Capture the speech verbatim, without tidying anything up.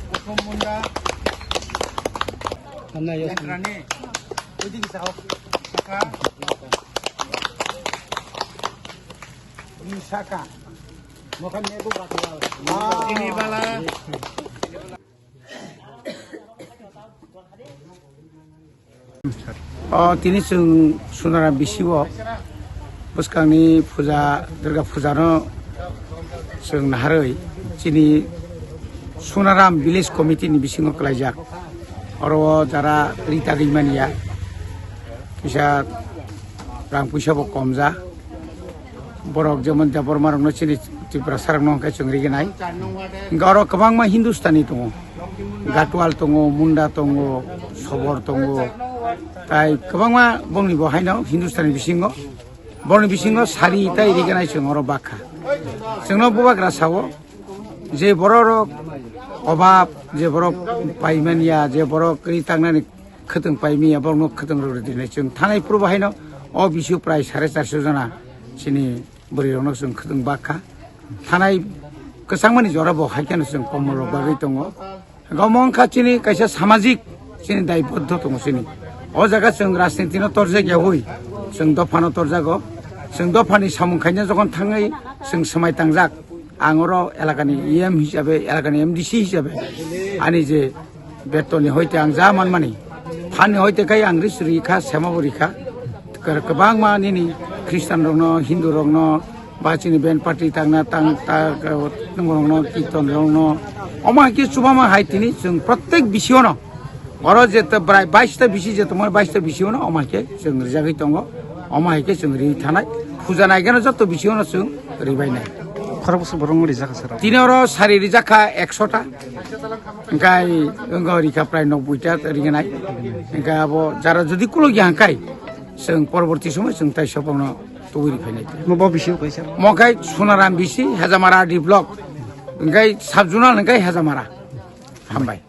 Uthom Munda. Hamnai yo. Letrani. Saka. Saka. Mokan nebo bakla. Ini bala. O tini chwng Sunaram bisi o bwskangni puja, Durga puja no chwng naharwi chini Sunaram Village Committee ni bisingo kwlaijak. Oro o jara rita rimani ya, kisa rang puisa bo kom ja. Borok jemon Debbarma rokno chini Tiprasa rokno hwnkhe chwng riginai. Hwnkhe oro kwbangma Hindustani tongo, Gatwal tongo, Munda tongo, Sobor tongo, tai kwbangma bongni bo haino Hindustani bisingo, borokni bisingo sari tai riginai chwng oro bakha. Chwngno bubagra sao, je borok rok obab, je borok paimanya, je borok ri tangnani khwtwng paimanya, borokno khwtwng rwrwi dinai chwng thanai phuru bo haino o bisio prai sare charso jona chini bwrwi rokno chwng khwtwng bakha. Thanai kwchangmani jora bo hai kheno chwng komol rok bagwi tongo. Omo wngkha chini kaisa samajik chini daiboddo tongo chini. O jaga chwng rajniti no torjak ya hui, chwng dopha no torjago. Chwng dophani samung khaina jokhon thangwi chwng swmai tangjak. Ang oro elakani E M hisabe, elakani M D C hisabe ani je betoni hoite ang ja manmani, phanni hoite kai ang ri suri kha, sema bo ri kha. Kwbangma nini Christian rokno, Hindu rokno, ba chini band party tangna tang ta, tongmorokno, kirton rokno, omo hai khe chubama hai tini chwng protek bisiono, oro je ta brai bais ta bisi je tongmani bais ta bisiono, omo hai khe chwng rijagwi tongo, omo hai khe chwng ri thanai, puja naigeno joto bisiono chwng ribainai. Khorok bwswk borok wng rijak kha sir? Tini oro sari rijak kha ekso ta, hwnkhe wngkha rikha prai nokbui ta rignai, hwnkhe abo jara jodi kulukya hwnkhe chwng porborti somoi chwng tai sopokno tubui riphainai. Mo bo bisi kaisa? Mo khe Sunaram bisi, Hejamara D block, hwnkhe sub zonal hwnkhe Hejamara. Hambai.